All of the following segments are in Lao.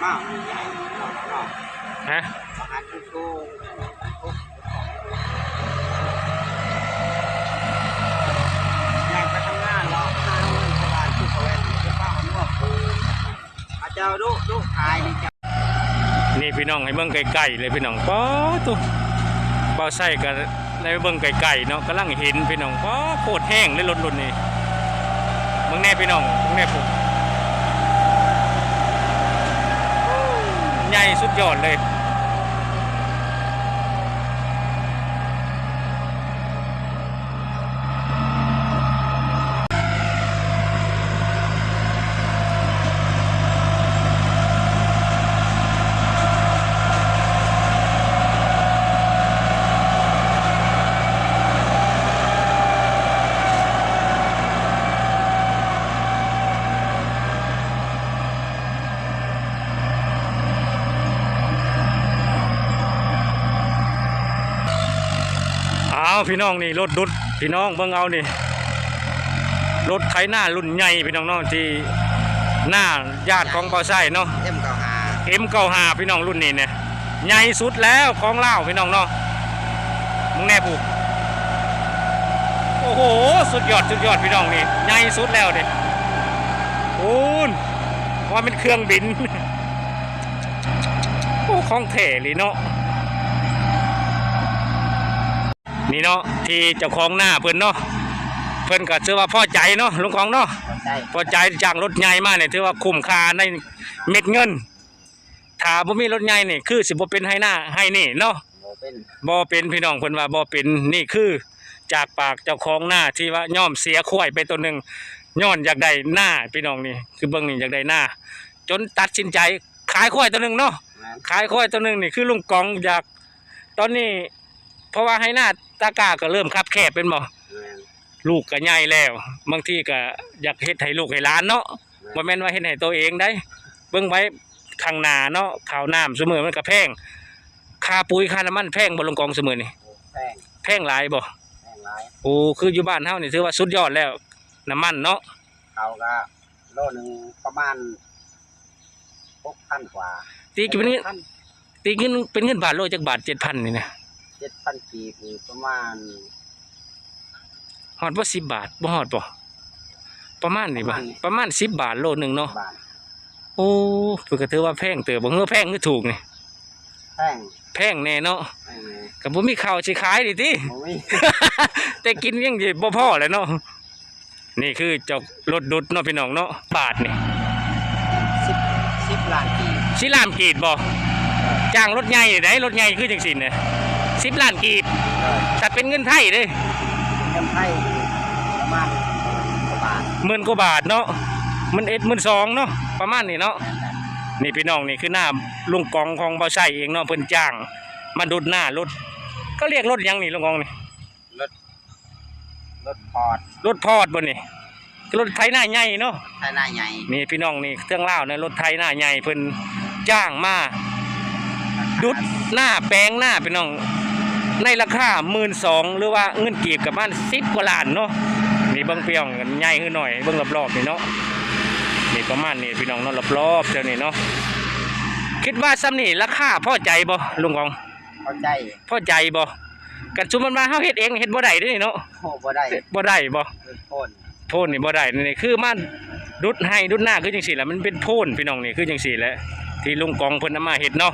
ອ້າວ ມັນໃຫຍ່ເນາະ ຮະ ປະມານຄືໂຕ ຍ່າງໄປທຳງານເນາະ ມາເງິນຕະຫຼາດຄືເຂົາແວ່ນ ຄືປ້າເອົາງົວປູ ເຂົາເຈົ້າດຸ ດຸຂາຍນີ້ ນີ້ພີ່ນ້ອງ ໃຫ້ເບິ່ງໃກ້ໆເລີຍພີ່ນ້ອງ ປາໂທ້ ບ່າວໄຊກະ ໄດ້ເບິ່ງໃກ້ໆເນາະ ກຳລັງເຫັນພີ່ນ້ອງ ປາ ໂຄດແຮງເລີຍລົດລຸ້ນນີ້ ເບິ່ງແດ່ພີ່ນ້ອງ ເບິ່ງແດ່ພຸ້ນ ໃຫຍ່ສຸດຍອດເລີຍ. ອ້າວ ພີ່ນ້ອງ ນີ້ລົດດຸດ ພີ່ນ້ອງເບິ່ງເອົານີ້ ລົດໄຖນາລຸ້ນໃຫຍ່ພີ່ນ້ອງເນາະ ທີ່ນາຍາດຂອງບ່າວໄຊເນາະ ເອັມເກົ້າຫ້າ ເອັມເກົ້າຫ້າ ພີ່ນ້ອງ ລຸ້ນນີ້ນະ ໃຫຍ່ສຸດແລ້ວຂອງລາວພີ່ນ້ອງເນາະ ເບິ່ງແດ່ພຸ້ນ ໂອ້ໂຫ ສຸດຍອດ ສຸດຍອດ ພີ່ນ້ອງ ນີ້ໃຫຍ່ສຸດແລ້ວນີ້ ໂອ້ ວ່າແມ່ນເຄື່ອງບິນ ໂອ້ ຂອງແທ້ອີ່ຫຼີເນາະ ນີ້ເນາະ ທີ່ເຈົ້າຂອງນາເພິ່ນເນາະ ເພິ່ນກໍຖືວ່າພໍໃຈເນາະ ລຸງກອງເນາະ ພໍໃຈ ພໍໃຈ ຈ້າງລົດໃຫຍ່ມານີ້ ຖືວ່າຄຸ້ມຄ່າໃນເມັດເງິນ ຖ້າບໍ່ມີລົດໃຫຍ່ນີ້ ຄືຊິບໍ່ເປັນໄຮ່ນາໄຮ່ນີ້ເນາະ ບໍ່ເປັນ ບໍ່ເປັນ ພີ່ນ້ອງ ເພິ່ນວ່າບໍ່ເປັນ ນີ້ຄືຈາກປາກເຈົ້າຂອງນາ ທີ່ວ່າຍອມເສຍຄວາຍໄປໂຕໜຶ່ງ ຍ້ອນຢາກໄດ້ນາ ພີ່ນ້ອງ ນີ້ ຄືເບິ່ງນີ້ ຢາກໄດ້ນາ ຈົນຕັດສິນໃຈຂາຍຄວາຍໂຕໜຶ່ງເນາະ ແມ່ນ ຂາຍຄວາຍໂຕໜຶ່ງນີ້ ຄືລຸງກອງຢາກ ຕອນນີ້ ເພາະວ່າໄຮ່ນາຕາກ້າກໍເລີ່ມຄັບແຄບແມ່ນບໍ່? ແມ່ນ ລູກກໍໃຫຍ່ແລ້ວ ບາງທີກໍຢາກເຮັດໃຫ້ລູກໃຫ້ຫຼານເນາະ ແມ່ນ ບໍ່ແມ່ນວ່າເຮັດໃຫ້ໂຕເອງໃດ ເບິ່ງໄວ້ຂ້າງໜ້າເນາະ ເຂົ້ານ້ຳຊຸມື້ມັນກໍແພງ ຄ່າປຸຍຄ່ານ້ຳມັນແພງບໍ່ ລຸງກອງ ຊຸມື້ນີ້? ໂອ້ ແພງ ແພງຫຼາຍບໍ່? ແພງຫຼາຍ ໂອ້ ຄືຢູ່ບ້ານເຮົານີ້ຖືວ່າສຸດຍອດແລ້ວ ນ້ຳມັນເນາະ ເຂົ້າກໍໂລໜຶ່ງປະມານ ຫົກພັນກວ່າ ຕີເປັນເງິນ ເຈັດພັນ ຕີເປັນເງິນ ເປັນເງິນບາດໂລຈັກບາດ? ເຈັດພັນນີ້ນະ ເຈັດພັນກີບນີ້ປະມານ ຮອດບໍ່ສິບບາດ? ບໍ່ຮອດບໍ່? ປະມານນີ້ບໍ່? ປະມານນີ້ ປະມານສິບບາດໂລໜຶ່ງເນາະ ບາດ ໂອ້ ເພິ່ນກໍຖືວ່າແພງເຕີບບໍ່? ເຮືອແພງ ຫຼື ຖືກນີ້? ແພງ ແພງແນ່ເນາະ ແພງແນ່ ກໍບໍ່ມີເຂົ້າຊິຂາຍນີ້ຕິ? ບໍ່ມີ ແຕ່ກິນຍັງຊິບໍ່ພໍແຫຼະເນາະ. ນີ້ຄືເຈົ້າລົດດຸດເນາະ ພີ່ນ້ອງເນາະ ບາດນີ້ ສິບ ສິບລ້ານກີບ ສິບລ້ານກີບບໍ່? ຈ້າງລົດໃຫຍ່ໃດ ລົດໃຫຍ່ຄືຈັ່ງຊີ້ນະ ສິບລ້ານກີບ ເອີ ຖ້າເປັນເງິນໄທເດ້? ເປັນເງິນໄທປະມານໝື່ນກວ່າບາດ ໝື່ນກວ່າບາດເນາະ ໝື່ນເອັດ ໝື່ນສອງເນາະ ປະມານນີ້ເນາະ ແມ່ນໆ ນີ້ພີ່ນ້ອງ ນີ້ຄືນາລຸງກອງຂອງບ່າວໄຊເອງເນາະ ເພິ່ນຈ້າງມາດຸດນາ ລົດ ເຂົາລຽກລົດຫຍັງນີ້ ລຸງກອງນີ້? ລົດ ລົດພອດ ລົດພອດບໍ່ນີ້? ຄືລົດໄຖນາໃຫຍ່ເນາະ ໄຖນາໃຫຍ່ ນີ້ພີ່ນ້ອງ ນີ້ເຄື່ອງລາວນະ ລົດໄຖນາໃຫຍ່ເພິ່ນຈ້າງມາດຸດນາ ແປງນາ ພີ່ນ້ອງ ໃນລາຄາໝື່ນສອງ ຫຼືວ່າເງິນກີບກະປະມານສິບກວ່າລ້ານເນາະ ນີ້ເບິ່ງພີ່ນ້ອງ ໃຫຍ່ຄືໜ້ອຍ ເບິ່ງລອບໆນີ້ເນາະ ນີ້ປະມານນີ້ພີ່ນ້ອງເນາະ ລອບໆແຖວນີ້ເນາະ ຄິດວ່າຊ່ຳນີ້ລາຄາພໍໃຈບໍ່ ລຸງກອງ? ພໍໃຈ ພໍໃຈບໍ່? ຄັນສົມມຸດວ່າເຮົາເຮັດເອງ ເຮັດບໍ່ໄດ້ເດ້ເນາະ ໂອ້ ບໍ່ໄດ້ ບໍ່ໄດ້ບໍ່? ເປັນໂພນ ໂພນນີ້ບໍ່ໄດ້ ນີ້ຄືມາດຸດໄຮ່ດຸດນາຄືຈັ່ງຊີ້ແຫຼະ ມັນເປັນໂພນພີ່ນ້ອງ ນີ້ຄືຈັ່ງຊີ້ແຫຼະ ທີ່ລຸງກອງເພິ່ນເອົາມາເຮັດເນາະ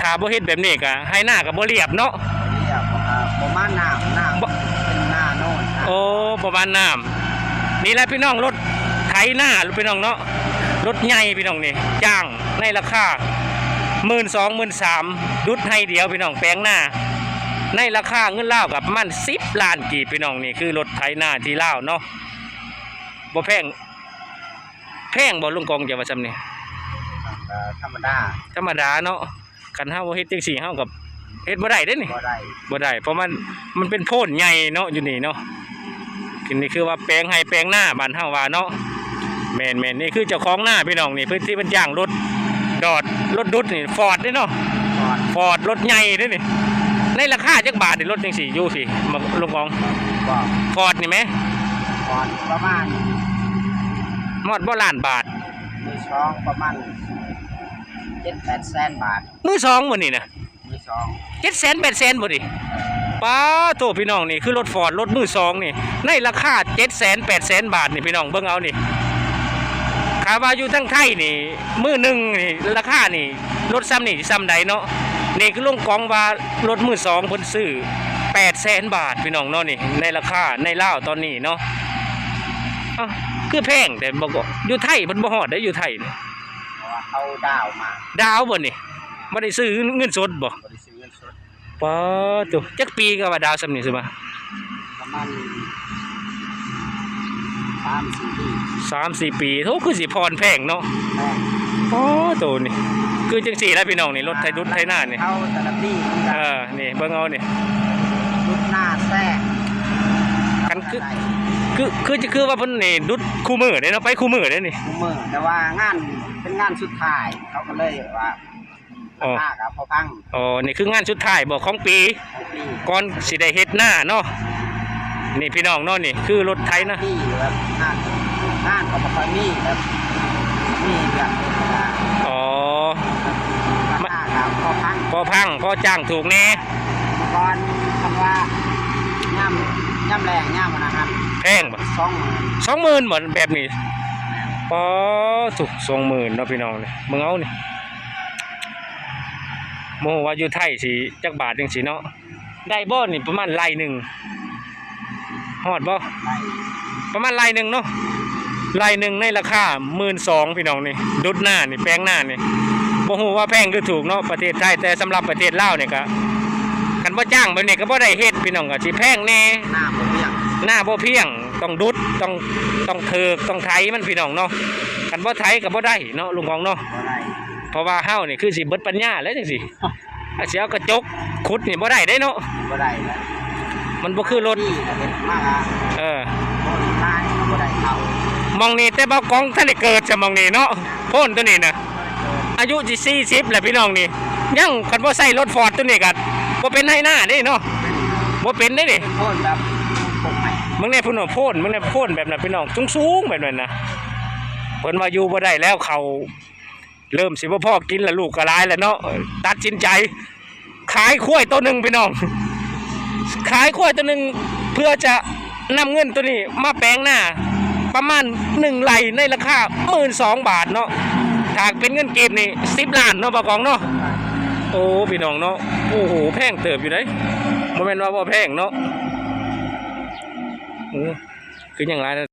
ຖ້າບໍ່ເຮັດແບບນີ້ກະໄຮ່ນາກະບໍ່ລຽບເນາະ ບໍ່ລຽບ ບໍ່ ບໍ່ມານ້ຳ ນ້ຳ ບໍ່ ເປັນນາໂນນນະ ໂອ້ ບໍ່ມານ້ຳ ນີ້ແຫຼະພີ່ນ້ອງ ລົດໄຖນາພີ່ນ້ອງເນາະ ລົດໃຫຍ່ພີ່ນ້ອງນີ້ ຈ້າງໃນລາຄາໝື່ນສອງ ໝື່ນສາມ ດຸດໄຮ່ດຽວພີ່ນ້ອງ ແປງນາ ໃນລາຄາເງິນລາວກໍປະມານສິບລ້ານກີບພີ່ນ້ອງ ນີ້ຄືລົດໄຖນາທີ່ລາວເນາະ ບໍ່ແພງ ແພງບໍ່ລຸງກອງ ເຈົ້າວ່າຊ່ຳນີ້? ກໍທຳມະດາ ທຳມະດາເນາະ ຄັນເຮົາບໍ່ເຮັດຈັ່ງຊີ້ ເຮົາກໍເຮັດບໍ່ໄດ້ເດ້ນີ້ ບໍ່ໄດ້ ບໍ່ໄດ້ ເພາະມັນ ມັນເປັນໂພນໃຫຍ່ເນາະ ຢູ່ນີ້ເນາະ ນີ້ຄືວ່າແປງໄຮ່ແປງນາ ບ້ານເຮົາວ່າເນາະ ແມ່ນໆ ນີ້ຄືເຈົ້າຂອງນາພີ່ນ້ອງ ນີ້ເພິ່ນ ທີ່ເພິ່ນຈ້າງລົດ ດອດ ລົດດຸດນີ້ ຟອດເດ້ເນາະ ຟອດ ຟອດ ລົດໃຫຍ່ເດ້ນີ້ ໃນລາຄາຈັກບາດນີ້ ລົດຈັ່ງຊີ້ ຢູ່ພີ້ ມາ ລຸງກອງ ບໍ່ ຟອດນີ້ແມ ຟອດປະມານ ຮອດບໍ່ລ້ານບາດ? ມືສອງປະມານ ເຈັດແປດແສນບາດ. ມືສອງບໍ່ນີ້ນະ? ມືສອງ. ເຈັດແສນແປດແສນບໍ່ນີ້? ປາໂທ້ ພີ່ນ້ອງ ນີ້ຄືລົດຟອດ ລົດມືສອງນີ້ ໃນລາຄາເຈັດແສນແປດແສນບາດນີ້ ພີ່ນ້ອງເບິ່ງເອົານີ້. ຖ້າວ່າຢູ່ທາງໄທນີ້ ມືໜຶ່ງນີ້ ລາຄານີ້ ລົດຊ່ຳນີ້ຊິຊ່ຳໃດເນາະ? ນີ້ຄືລຸງກອງວ່າລົດມືສອງເພິ່ນຊື້ແປດແສນບາດ ພີ່ນ້ອງເນາະ ນີ້ ໃນລາຄາໃນລາວຕອນນີ້ເນາະ. ເອົ້າ ຄືແພງແທ້ ບໍ່ກໍ ຢູ່ໄທເພິ່ນບໍ່ຮອດເດ້ ຢູ່ໄທນີ້. ເພາະວ່າເຂົາດາວມາ. ດາວບໍ່ນີ້? ບໍ່ໄດ້ຊື້ເງິນ ເງິນສົດບໍ່? ບໍ່ໄດ້ຊື້ເງິນສົດ. ປາໂທ້ ຈັກປີກໍວ່າດາວຊ່ຳນີ້ ຊິມາ ປະມານສາມສີ່ປີ. ສາມສີ່ປີ. ໂອ້ ຄືຊິຜ່ອນແພງເນາະ. ແພງ. ປາໂທ້ ນີ້ ຄືຈັ່ງຊີ້ລະ ພີ່ນ້ອງ ນີ້ ລົດໄຖດຸດໄຖນານີ້ ເຂົາແຕ່ລະປີມັນກໍ ເອີ ນີ້ເບິ່ງເອົານີ້ ດຸດນາແຊງ. ຄັນຄື ຄື ຄື ຄືວ່າເພິ່ນນີ້ດຸດຄູ່ມື້ເດ້ເນາະ ໄປຄູ່ມື້ເດ້ນີ້ ຄູ່ມື້ ແຕ່ວ່າງານເປັນງານສຸດທ້າຍ ເຂົາກໍເລີຍວ່າ ອໍ ລາຄາກໍພໍຟັງ. ອໍ ນີ້ຄືງານສຸດທ້າຍບໍ່ຂອງປີ? ຂອງປີ. ກ່ອນຊິໄດ້ເຮັດນາເນາະ. ນີ້ພີ່ນ້ອງເນາະ ນີ້ຄືລົດໄຖນະ ປີແບບງານ ງານກໍບໍ່ຄ່ອຍມີ ແບບມີວຽກເຮັດນະ. ອໍ ລາຄາກໍພໍຟັງ ພໍຟັງ ພໍຈ້າງຖືກແດ່. ເມື່ອກ່ອນຄັນວ່າຍາມ ຍາມແລ້ງ ຍາມອັນນັ້ນ ແພງບໍ່? ສອງໝື່ນ. ສອງໝື່ນບໍ່ແບບນີ້? ແມ່ນ. ປາໂທ້ ສອງໝື່ນເນາະ ພີ່ນ້ອງ ນີ້ເບິ່ງເອົານີ້. ບໍ່ຮູ້ວ່າຢູ່ໄທຊິຈັກບາດຈັ່ງຊີ້ເນາະ. ໄດ້ບໍ່ນີ້ ປະມານໄລ່ໜຶ່ງ ຮອດບໍ່? ໄດ້ ປະມານໄລ່ໜຶ່ງເນາະ ໄລ່ໜຶ່ງໃນລາຄາໝື່ນສອງ ພີ່ນ້ອງ ນີ້ ດຸດນານີ້ ແປງນານີ້ ບໍ່ຮູ້ວ່າແພງຫຼືຖືກເນາະ ປະເທດໄທ. ແຕ່ສຳລັບປະເທດລາວນີ້ກະ ຄັນບໍ່ຈ້າງແບບນີ້ກໍບໍ່ໄດ້ເຮັດ ພີ່ນ້ອງ ກໍຊິແພງແດ່. ນາບໍ່ພຽງ ນາບໍ່ພຽງ ຕ້ອງດຸດ ຕ້ອງ ຕ້ອງເຖິກ ຕ້ອງໄຖມັນ ພີ່ນ້ອງເນາະ. ຄັນບໍ່ໄຖກໍບໍ່ໄດ້ເນາະ ລຸງກອງເນາະ ບໍ່ໄດ້. ເພາະວ່າເຮົານີ້ຄືຊິເບິດປັນຍາແລ້ວຈັ່ງຊີ້ ອາ ຊິເອົາກະຈົກຂຸດນີ້ບໍ່ໄດ້ເດ້ເນາະ ບໍ່ໄດ້ແລ້ວ. ມັນບໍ່ຄືລົດ ນີ້ລະເຮັດມາລະ ເອີ ບໍ່ໄດ້ ບໍ່ໄດ້ເຂົ້າ. ໝ່ອງນີ້ແຕ່ບ່າວກອງທັນໄດ້ເກີດຊະ ໝ່ອງນີ້ເນາະ ໂພນໂຕນີ້ນະ ອາຍຸຊິສີ່ສິບແລ້ວ ພີ່ນ້ອງ ນີ້ ຍັງ ຄັນບໍ່ໃຊ້ລົດຟອດໂຕນີ້ກະບໍ່ເປັນໄຮ່ນາເດ້ເນາະ ບໍ່ເປັນເດ້ນີ້. ໂພນແບບ ເບິ່ງແດ່ພຸ້ນນະ ໂພນ ເບິ່ງແດ່ ໂພນແບບນັ້ນ ພີ່ນ້ອງ ສູງໆ ແບບນັ້ນນະ. ເພິ່ນວ່າຢູ່ບໍ່ໄດ້ແລ້ວ ເຂົ້າ ເລີ່ມຊິບໍ່ພໍກິນລະ ລູກກໍຫຼາຍແລ້ວເນາະ ຕັດສິນໃຈຂາຍຄວາຍໂຕໜຶ່ງ ພີ່ນ້ອງ ຂາຍຄວາຍໂຕໜຶ່ງ ເພື່ອຈະນຳເງິນໂຕນີ້ມາແປງນາ ປະມານໜຶ່ງໄລ່ໃນລາຄາໝື່ນສອງບາດເນາະ. ຖ້າເປັນເງິນກີບນີ້ສິບລ້ານເນາະ ບ່າວກອງເນາະ. ໂອ້ ພີ່ນ້ອງເນາະ ໂອ້ໂຫ ແພງເຕີບຢູ່ເດ້ ບໍ່ແມ່ນວ່າບໍ່ແພງເນາະ. ໂອ້ ຄືຍັງຫຼາຍ